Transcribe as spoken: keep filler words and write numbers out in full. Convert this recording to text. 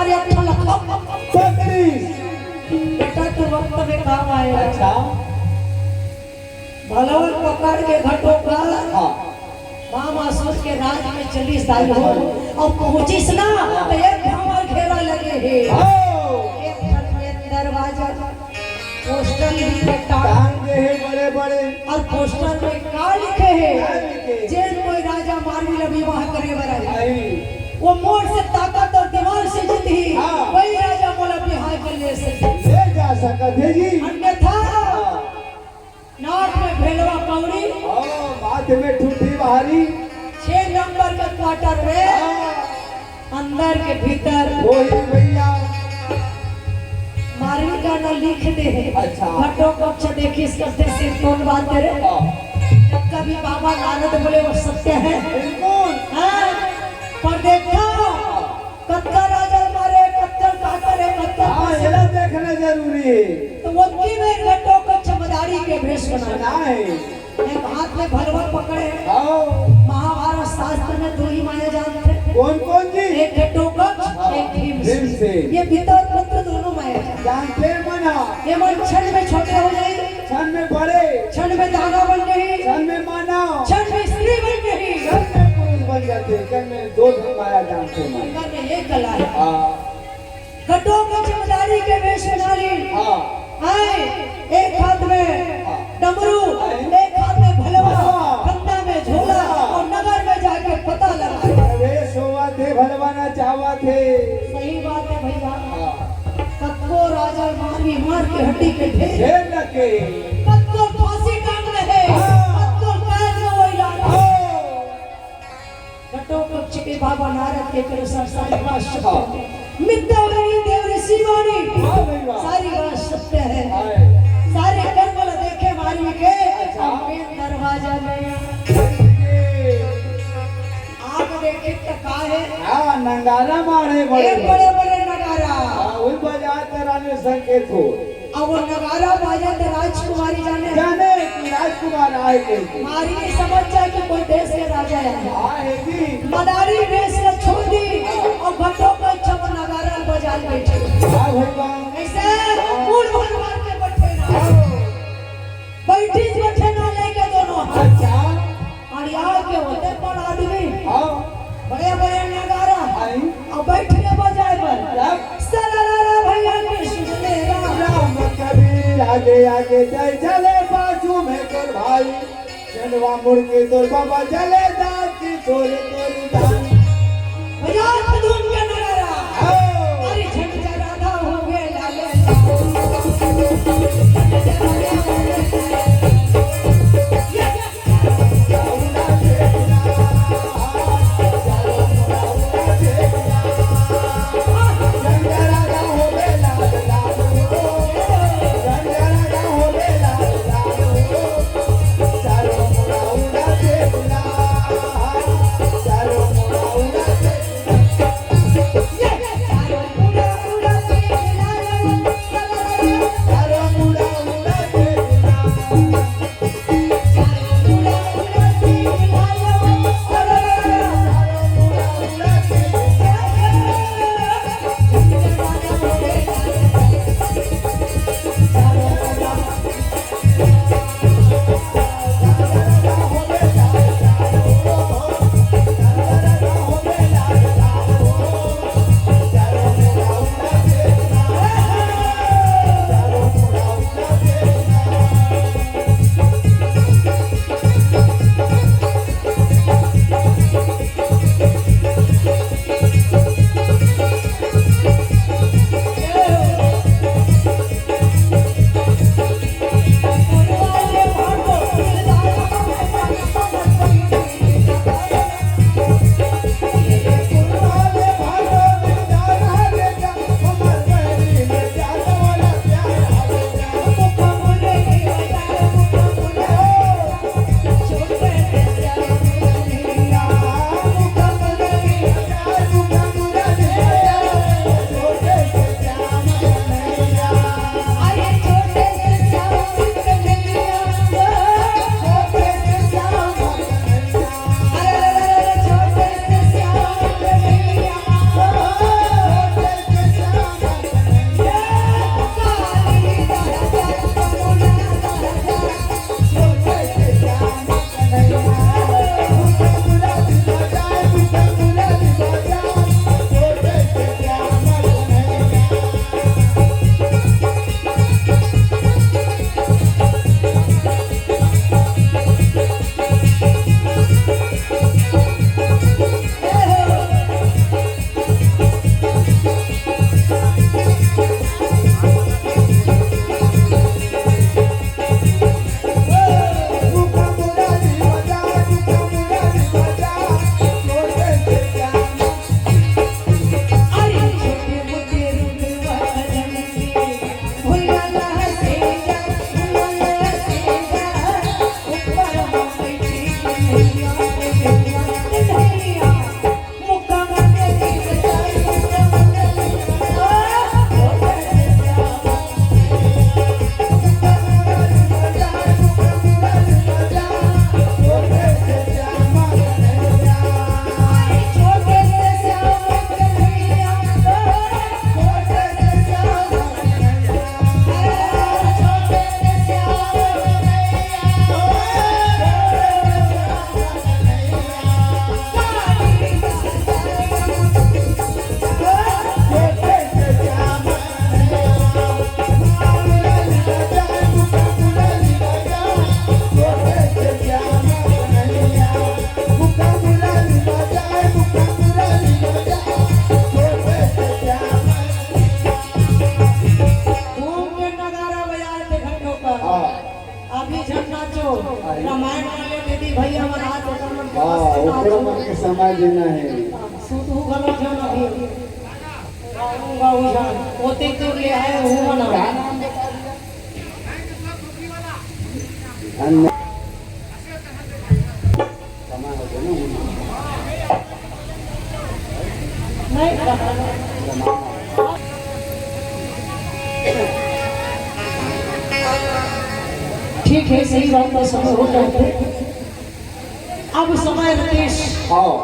एक ठन लखो। पकड़ी। बेटा, तू वक्त में काम आए। अच्छा। भलवन पकड़ के घटोका हाँ। मामा सोच के राज में चली साई हो। अच्छा। अउ पहुंचिस ना, त एक भांवर घेरा लगे हे। हाँ। एक ठन में दरवाजा, पोस्टर लिखे टांग। टांग दे हे बड़े बड़े। अउ पोस्टर में का लिखे हे? का लिखे? जेन कोई राजा मारवी ला विवाह करे बर आही, नहीं। वो मोर से ताकत अउ दिमाग से जीतही, हाँ। वही राजा मोला बिहाय के ले सकही। ले जा सकत हे जी। अन्यथा हाँ। नाक में भेलवा कौड़ी। हाँ, माथे में ठुड्डी बाहरी। छह नंबर के क्वार्टर में हाँ। अंदर के भीतर। वही भैया। मारवी का ना लिख दे हे। अच्छा। घटो कक्ष देखिस करथे सिर कौन बात करे। हाँ। जब कभी बाबा नारद बोले वो सत्य है। बिल्कुल। हाँ। पर देखो, कतका राजा मारे, कतका का करे, कतका हाँ, का ये देखना जरूरी है। तो वो की में घटो कक्ष मदारी के भेष बना बनाए। एक हाथ में भलवा पकड़े हे। हाँ। महाभारत शास्त्र में दो ही माया जानथे। कौन कौन जी? एक घटोत्कच, हाँ, एक भीमसेन। भीमसेन। ये पिता और पुत्र दोनों माया जानथे। जानथे मन हा। ये मन क्षण में छोटे हो जाही। क्षण में बड़े। क्षण में दानव बन जाही। क्षण में मानव। क्षण में स्त्री बन जाही। क्षण में पुरुष बन जाथे। क्षण में दो धन माया जानथे मन। इनका में एक कला है। हाँ। घटोत्कच मदारी के वेश बना ली। हाँ। आए, एक हाथ में हाँ। डमरू, आए। एक हाथ में भलवा, हाँ। कंधा में झोला हाँ। और नगर में जाके पता लगा। प्रवेश होवत हे, भलवा ना चाहत हे। सही बात है भैया। हाँ। कतको राजा मारी मार के हड्डी के ढेर। ढेर लगे। कतको फांसी टांग रहे, हाँ। कतको कैद में वही लागे। हाँ। घटोत्कच के बाबा नारद के करो सर सारी बात सत्य हाँ। है। मित्तावणी देव ऋषि वाणी हाँ भाई वाह। सारी बात सत्य है। हाँ। सारे कर्म ला देखे मारी के अच्छा। अमीन दरवाजा में आग देखे तो का है? हाँ, नगारा मारे बड़े एक बड़े। बड़े बड़े नगारा। हाँ, उन बजात रानी संकेत हो। अब वो नगारा बाजे तो राजकुमारी जाने। जाने कि राजकुमार आए के। मारी नहीं समझ जाए कि कोई देश के राजा है। हाँ, है जी। मदारी वेश ला छोड़ दी और घटोत्कच वो नगारा बजाए बैठे। हाँ, भाई वाह। कैसे? हाँ। मूड़ भर मार के बैठे ना। हाँ। बैठी बैठे ना लेके दोनों हाथ। अच्छा। अड़िया के होते बड़ आदमी। हाँ। बड़े बड़े नगारा। आई। अब बैठ के बजाए बर। तब? सरारा भैया के सुन ले राम। राम कबीर आगे आगे जाए चले बाजू में तोर भाई। चंदवा मुड़ के तोर बाबा चले दांत की तोरे तोरी दान। भैया धूम के नगारा। आओ। अरे झंडा राधा हो गए लाले। समय देना है। सुतहू घलो झन अभी। बाबू, बाबू जान, ओते तो ले आए हो ना। धन्य। नहीं, ठीक है, सही बात है, समय हो जाते। अब समय, रितेश, हाँ।